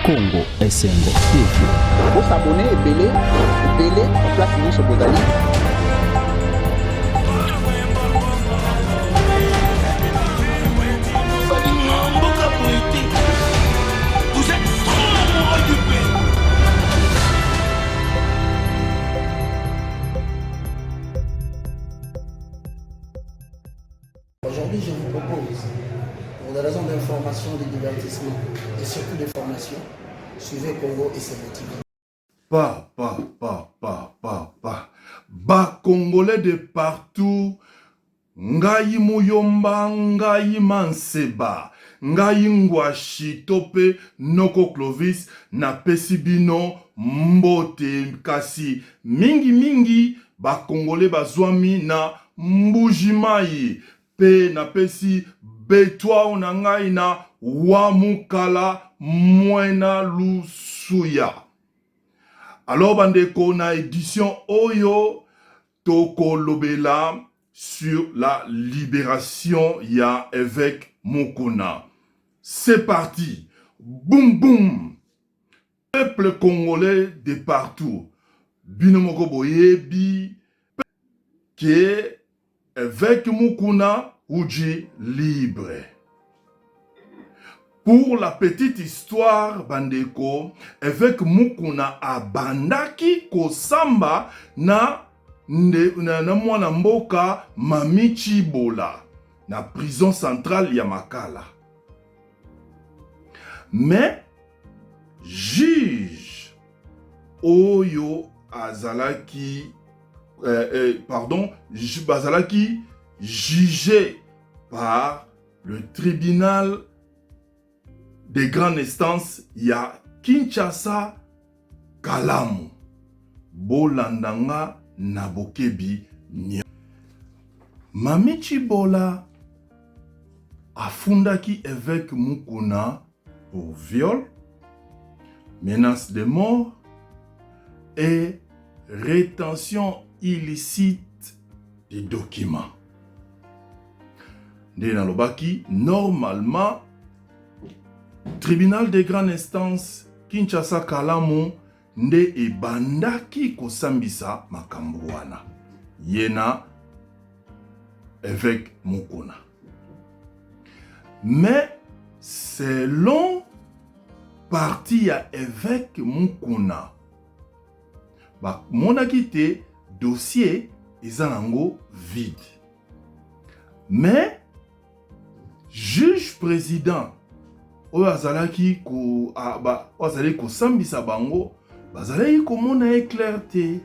Congo Esengo TV. Bo s'abonner ebele ebele ba place nionso bozali. Mboka boye te. Vous êtes trop amoureux du pays. Aujourd'hui, je vous propose, pour des raisons d'information, de divertissement et surtout de formation, suivez Congo et ses motifs. Pa pa pa pa pa pa ba congolais de partout ngai muyomba ngai manseba ngai ngwashi to pe noko Clovis napesi bino mbote kasi mingi mingi ba congolais bazwami na Mbuji Mayi pe napesi betwao na ngai na Wamukala Mwena Lusuya. Alors bandeko na edition oyo tokolobela sur la liberation ya evêque Mukuna. C'est parti. Boum boum. Peuple congolais de partout bino moko boyebi ke Eveque Mukuna uji libre. Pour la petite histoire bandeko, Eveque Mukuna abandaki kosamba na nde, na, na mwana mboka Mami Tshibola na prison centrale ya Makala. Mais juge oyo azalaki eh, eh, pardon bazalaki jugé par le tribunal de grande instance ya Kinshasa Kalamu. Bolanda nga na bokebi nyonso. Mami Tshibola afundaki Eveque Mukuna pour viol, menace de mort et retention illicite des documents. Nde nalobaki normalement tribunal de grande instance Kinshasa Kalamu nde ebandaki kosambisa makambo wana ye na Eveque Mukuna. Mais selon parti ya Eveque Mukuna bamonaki te dossier eza nango vide. Mais juge president oyo azalaki ko a, ba, oyo azalaki kosambisa bango bazalaki komona ye clair te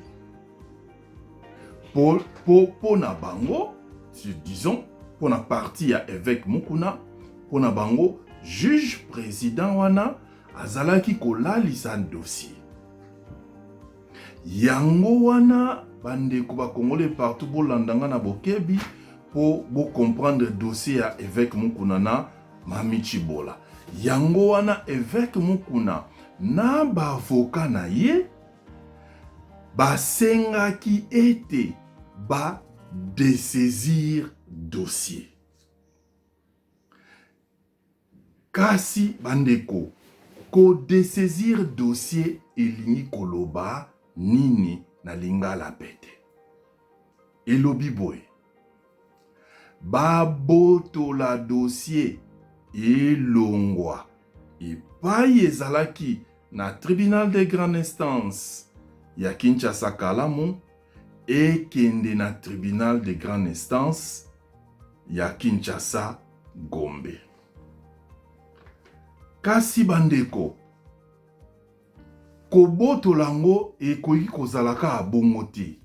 po, po, po na bango disons mpo na parti ya évêque Mukuna mpo na bango juge president wana azalaki kolalisa dossier Yango wana ba ndeko ba congolais partout bolanda nga na bokebi po bo comprendre dossier ya eveque Mukuna na Mami Tshibola. Yango wana eveque Mukuna na ba avocat na ye basengaki ete ba dessaisir dossier. Kasi bandeko, ko dessaisir dossier elingi koloba nini na lingala pete? Elobi boye, babotola dossier elongwa epayi ezalaki na tribunal de grande instance ya Kinshasa Kalamu ekende na tribunal de grande instance ya Kinshasa Gombe. Kasi bandeko, kobotola yango ekoki kozala kaka bongo te.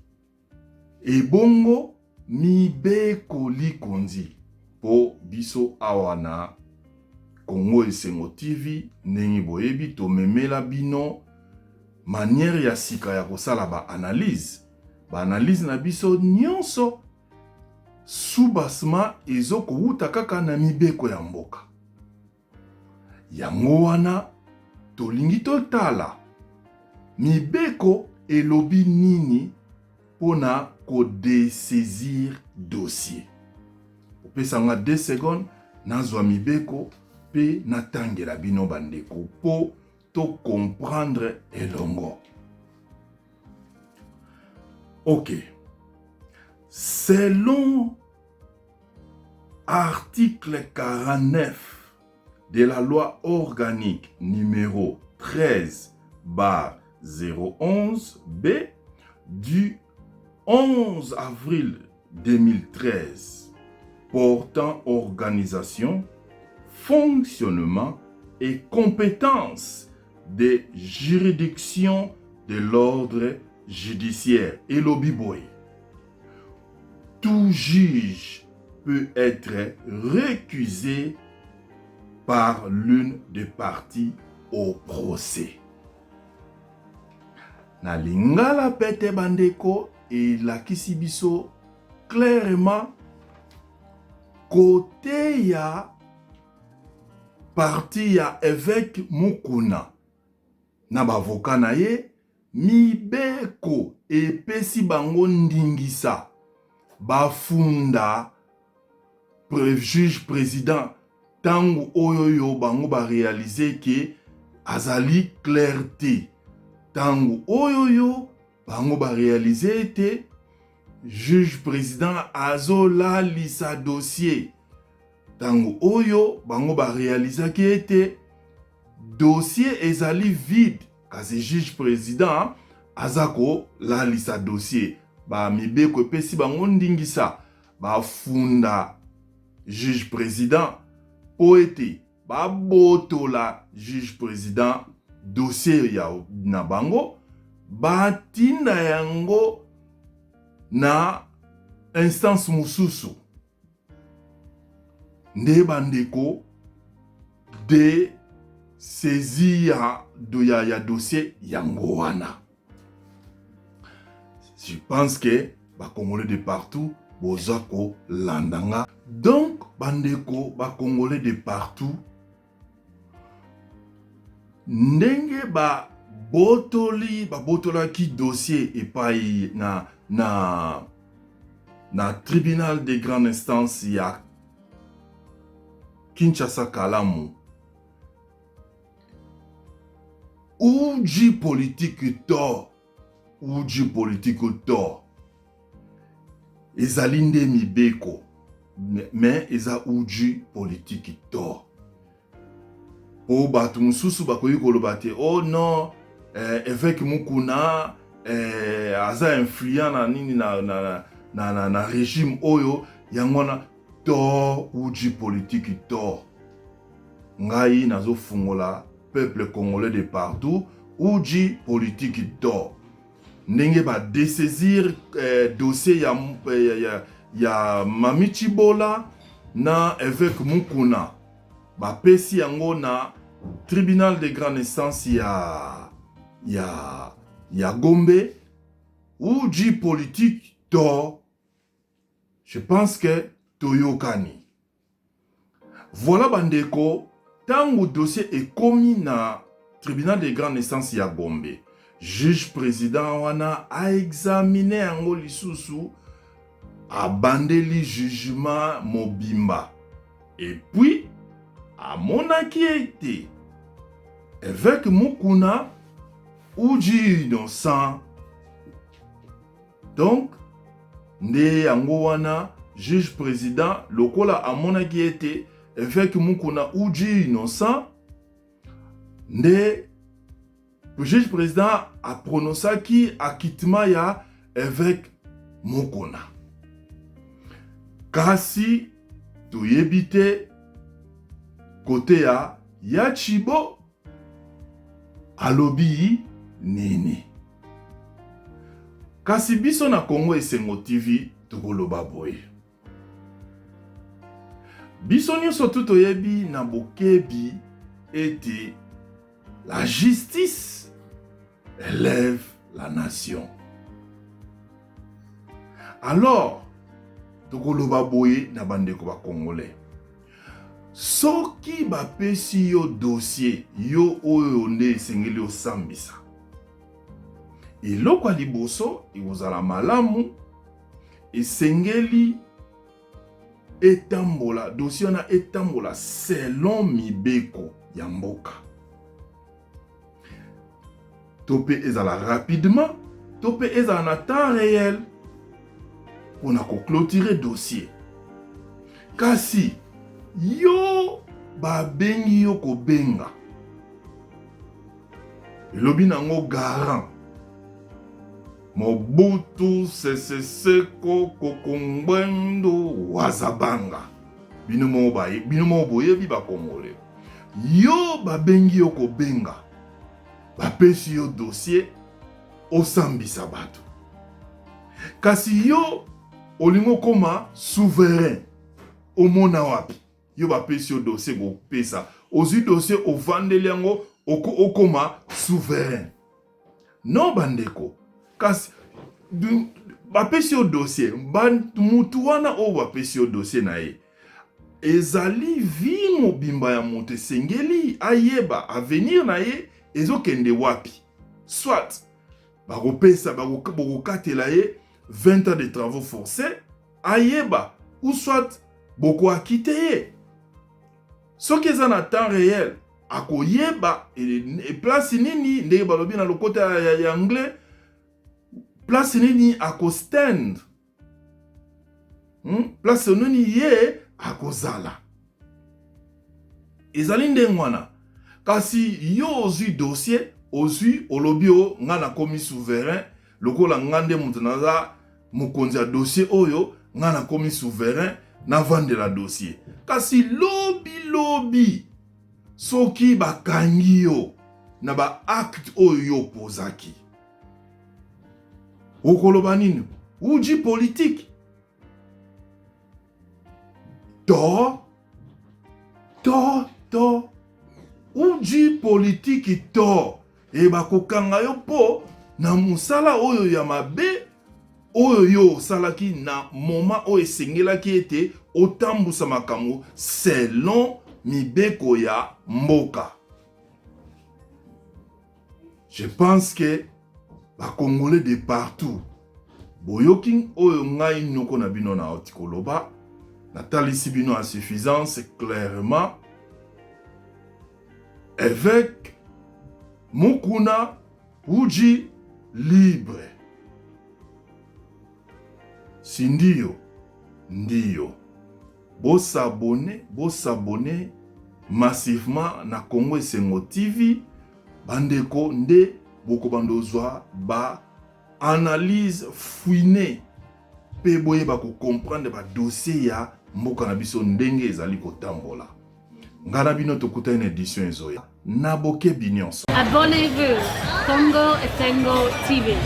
Ebongo mibeko likonzi po biso awa na Congo Esengo TV ndenge boyebi tomemela bino manière ya sika ya kosala ba analyse. Ba analyse na biso nyonso Soubassement ezo kowuta kaka na mibeko ya mboka. Yango wana tolingi totala mibeko elobi nini pona ko dessaisir dossier. Opesa nga 2 secondes nazwa mibeko pe natangela bino bandeko po. to comprendre elongo. Ok. Selon article 49 de la loi organique numéro 13 bar 011 B du 11 avril 2013 portant organisation, fonctionnement et compétences des juridictions de l'ordre judiciaire elobi boye tout juge peut être récusé par l'une des parties au procès. Na lingala pete bandeko elakisi biso clairement kote ya parti ya evêque Mukuna na bavoka na ye mibeko epesi bango ndingisa bafunda juge president ntango oyo yo bango barealize ke azali clair te ntango oyo yo bango barealize ete juge president azolalisa dossier ntango oyo bango barealizaki ete dossier ezali vide kasi juge president aza kolalisa dossier ba mibeko epesi bango ndingisa bafunda juge president mpo ete babotola juge president dossier ya na bango batinda yango na instance mosusu nde bandeko de saisie ya, ya, ya dossier yango wana. Je pense que ba Congolais de partout boza kolanda nga. Donc bandeko ba Congolais de partout, ndenge babotoli babotolaki dossier epai na tribunal de grande instance ya Kinshasa Kalamu, uji politique to uji politique to ezali nde mibeko me eza uji politike to po bato mosusu bakoki koloba te oh non, évêque Mukuna aza influent na nini na régime oyo yango wana to uji politike to. Ngai nazofungola peuple congolais de partout, uji politike to ndenge badessaisir dossier ya Mami Chibola na évêque Mukuna, bapesi yango na tribunal de grande instance ya Gombe, uji politique to. Je pense que toyokani. Voilà bandeko, ntango dossier ekomi na tribunal de grande instance ya Gombe, juge président wana aexamine yango lisusu, abandeli jugement mobimba et puis amonaki ete évêque Mukuna uji innocent. Donc nde yango wana juge président lokola amonaki ete évêque Mukuna uji innocent, nde juge président aprononçaki acquittement ya évêque Mukuna. Kasi toyebi te kote ya Chibo alobi nini. Kasi biso na Congo Esengo TV tokoloba boye: biso nyonso tu toyebi na bokebi ete la justice élève la nation. Alors tokoloba boye na bandeko bacongolais: soki bapesi yo dossier, yo oyo nde esengeli osambisa, eloko ya liboso ekozala malamu, esengeli etambola, dossier wana etambola selon mibeko ya mboka. To mpe ezala rapidement to mpe ezala na temps réel mpo na koclôturer dossier. Kasi yo babengi yo kobenga, elobi nango garant Mobutu Sese Seko Koko Ngbendu Wazabanga. Bino moko baye, bino moko boyebi ba Congolais. Yo babengi yo kobenga, bapesi yo dossier osambisa bato. Kasi yo olingi okoma souverain, omona wapi? Yo bapesi yo dossier kopesa, ozwi dossier ovandeli yango okoma souverain. Non bandeko, kasi bapesi yo dossier, mutu wana oyo bapesi yo dossier na ye ezali vie mobimba ya moto, esengeli ayeba avenir na ye ezokende wapi. Soit bakopesa bokokatela ye 20 ans de travaux forcés ayeba, ou soit bokoakite ye. Soki eza na temps réel akoyeba place nini, ndenge balobi na lokota ya anglais, place nini akostand, Place nini ye akozala. Ezali ndenge wana. Kasi yo ozwi dossier, ozwi olobi o nga nakomi souverain, lokola nga nde moto naza mokonzi ya dossier oyo, nga nakomi souverain, navandela dossier. Kasi lobi lobi soki bakangi yo na ba acte oyo yo opozaki, okoloba nini? Uji politique to to to uji politiki to e bakokanga yo mpo na mosala oyo ya mabe oyo yo osalaki na moma oyo esengelaki ete otambusa makambo selon mibeko ya mboka. Je pense que ba Congolais de partout boyoki oyo ngai noko na bino na oti koloba, natalisi bino en suffisance clairement. Évêque Mukuna Uji libre. Si ndio ndio, bosabone, bosabone massivement na Congo Esengo TV bandeko, nde bokobanda ozwa ba analyse fouine mpe boyeba kocomprendre ba dossier ya mboka na biso ndenge ezali kotambola. Nga na bino tokutani na edition ezoya na bokebi nyonso. Abonnez-vous, Congo Esengo TV.